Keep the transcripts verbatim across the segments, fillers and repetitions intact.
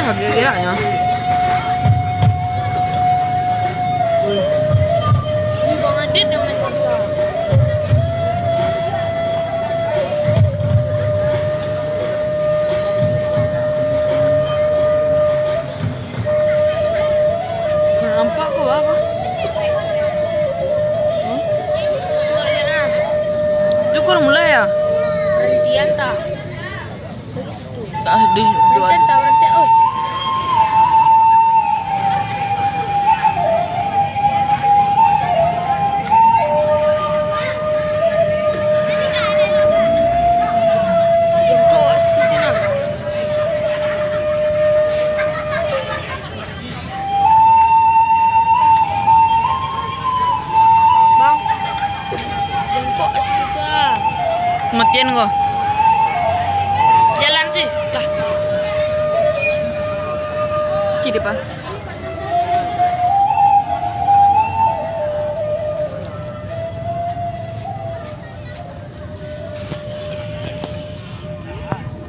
Kagak geraknyo. Ih, Bang Adit yang main futsal. Nah, nampak ko, Bang. Hmm? Situ aja, nah. Itu kurang mulai ya? Berhentian tak? Bagi situ. Ah, di, di, Berhentian tak, berhentian. Oh. Jongkok situ tu, nah. Bang, jongkok situ tu ah. Matian ko. Jalan sih lah. Cik depan.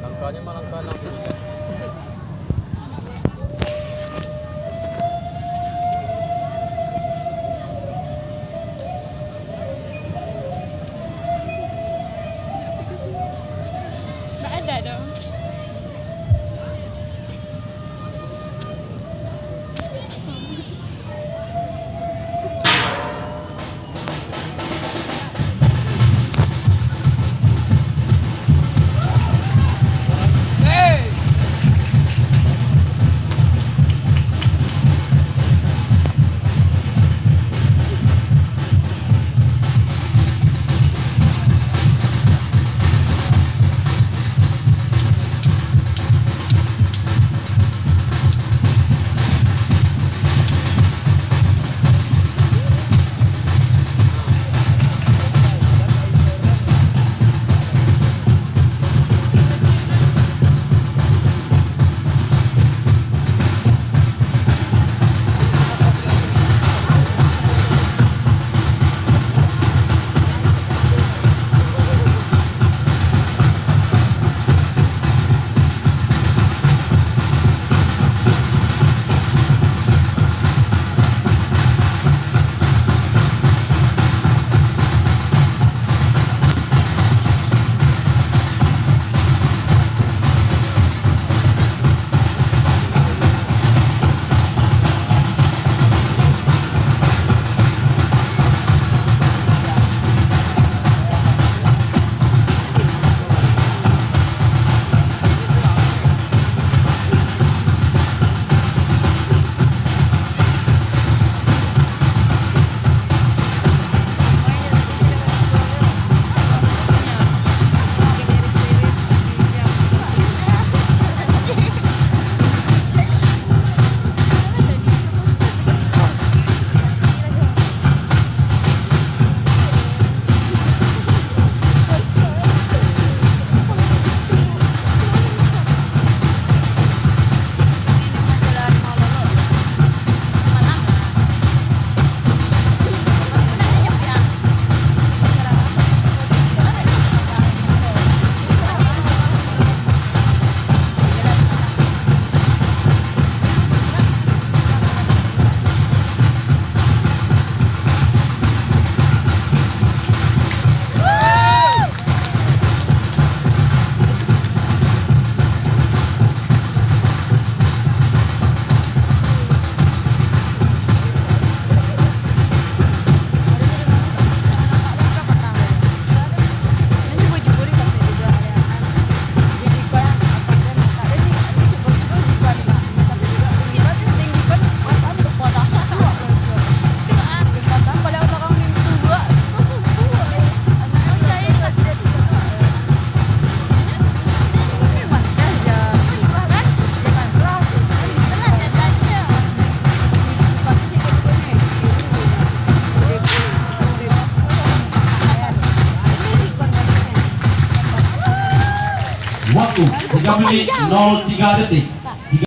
Langkahnyo mah langkah nang tinggi. Nggak ada dong. Waktu tiga menit nol tiga detik.